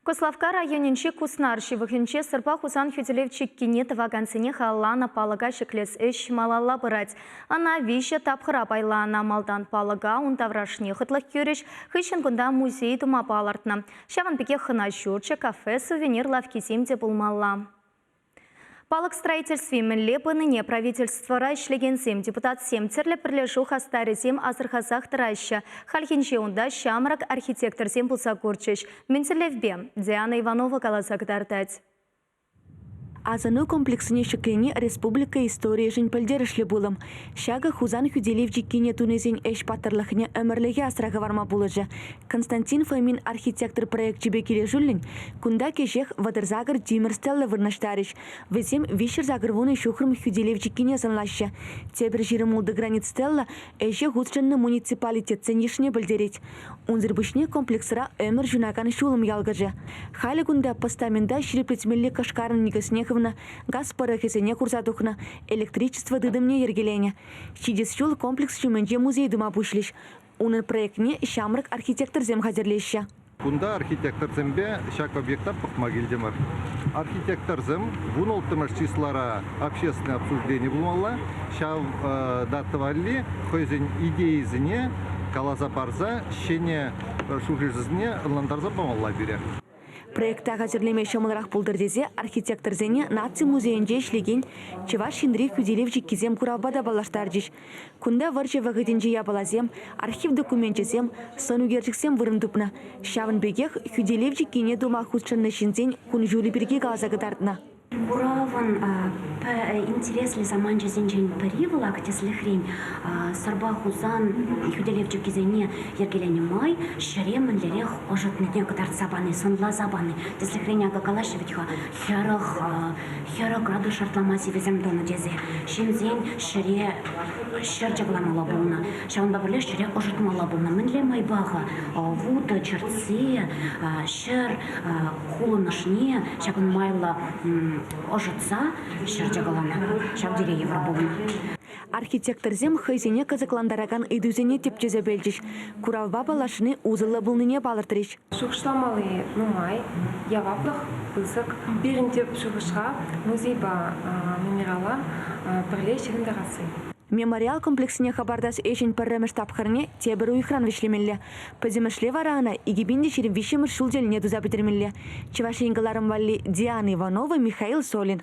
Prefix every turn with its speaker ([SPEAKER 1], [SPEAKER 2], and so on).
[SPEAKER 1] Куславкка районӗнчи Куснар ҫывӑхӗнче Сӑрпа Хусан хӳтӗлев чиккине тӑвакансене халалланӑ палӑка ҫӗклес ӗҫ малалла пырать. Ӑна виҫӗ тапхӑра пайланӑ. Малтан палӑка ун таврашне хӑтлӑх кӳрӗҫ, хыҫҫӑн кунта музей тума палӑртнӑ. Ҫавӑн пекех хӑна ҫурчӗ, кафе, сувенир лавккисем те пулмалла. Палӑк строительстви мӗнле пынине правительствӑра ӗҫлекенсем, депутатсем, тӗрлӗ пӗрлешӳ хастарӗсем асӑрхасах тӑраҫҫӗ. Хальхинче унта ҫамрӑк архитекторсем пулса курчӗҫ. Мӗн тӗллевпе? Диана Иванова каласа кӑтартать.
[SPEAKER 2] Асӑну комплексне ҫӗклени республика историйӗшӗн пӗлтерӗшлӗ пулӑм. Ҫакӑ Хусан хӳтӗлев чиккине тунисен ӗҫ паттӑрлӑхне ӗмӗрлӗхе асра хӑварма пулӑшӗ. Константин Фомин архитектор проекчӗпе килӗшӳллӗн кунта кӗҫех 38 тимӗр стелла вырнаҫтарӗҫ. Вӗсем 380 ҫухрӑм хӳтӗлев чиккине сӑнлаҫҫӗ. Тепӗр 26 гранит стелла ӗҫе хутшӑннӑ муниципалитетсен йышне пӗлтерет. Унсӑр пуҫне комплексра ӗмӗр ҫунакан ҫулӑм ялкӑшӗ. Халӗ кунта постамента ҫирӗплетмелли кӑшкарӑн никӗсне хывнӑ, газ пӑрӑхӗсене хурса тухнӑ, электричество тытӑмне йӗркеленӗ. Ҫитес ҫул комплекс ҫумӗнче музей тума пуҫлӗҫ. Унӑн проектне ҫамрӑк архитекторсем хатӗрлеҫҫӗ.
[SPEAKER 3] Кунта архитекторсемпе ҫак объекта пӑхма килтӗмӗр. Архитекторсем 16-мӗш числара общественное обсуждение пулмалла. Ҫав дата валли хӑйсен идейисене каласа парса ҫӗнӗ шухӑшӗсене ӑнлантарса памалла пире.
[SPEAKER 2] Проекта хатӗрлеме ҫӑмӑлрах пултӑр тесе архитекторсене Наци музейӗнче ӗҫлекен Чӑваш Енри хӳтӗлев чиккисем куравпа та паллаштарчӗҫ. Кунта вӑрҫӑ вӑхӑтӗнчи япаласем, архив докуменчӗсем, сӑн ӳкерчӗксем вырӑн тупнӑ. Ҫавӑн пекех хӳтӗлев чиккине тума хутшӑннӑ ҫынсен кун-ҫулӗ пирки каласа кӑтартнӑ.
[SPEAKER 4] Куравӑн интереслӗ саманчӗсенчен пӗри вӑл ак тӗслӗхрен Сӑрпа Хусан хӳтӗлев чиккисене йӗркеленӗ май ҫӗре мӗнлерех ӑшӑтнине кӑтартса пани, сӑнласа пани. Тӗслӗхрен акӑ калаҫҫӗ вӗт-ха 40 градус шартлама сивӗсем тӑнӑ тесе. Ҫынсен ҫӗре ҫӗр чӑкламалла пулнӑ, ҫавӑнпа пӗрлех ҫӗре ӑшӑтмалла пулнӑ. Мӗнле майпа-ха вутӑ чӗртсе ҫӗр хулӑнӑшне ҫакӑн майлӑ ӑшӑтса ҫӗр чӑкӑланӑ. Ҫав тери йывӑр пулнӑ.
[SPEAKER 2] Архитекторсем хӑйсене кӑсӑклантаракан ыйтусене тӗпчесе пӗлчӗҫ, куравпа паллашни усӑллӑ пулнине палӑртрӗҫ.
[SPEAKER 5] Шухӑшламалли нумай, яваплӑх пысӑк. Пирӗн тӗп шухӑшра музейпа мемориала пӗрле ҫыхӑнтарасси.
[SPEAKER 2] Мемориал комплексне хӑпартас ӗҫӗн пӗрремӗш тапхӑрне тепӗр уйӑхран вӗҫлемелле. Пӗтӗмӗшле вара ӑна 2023 ҫул тӗлне туса пӗтермелле. Чӑваш Ен кӑларӑм валли Диана Иванова, Михаил Солин.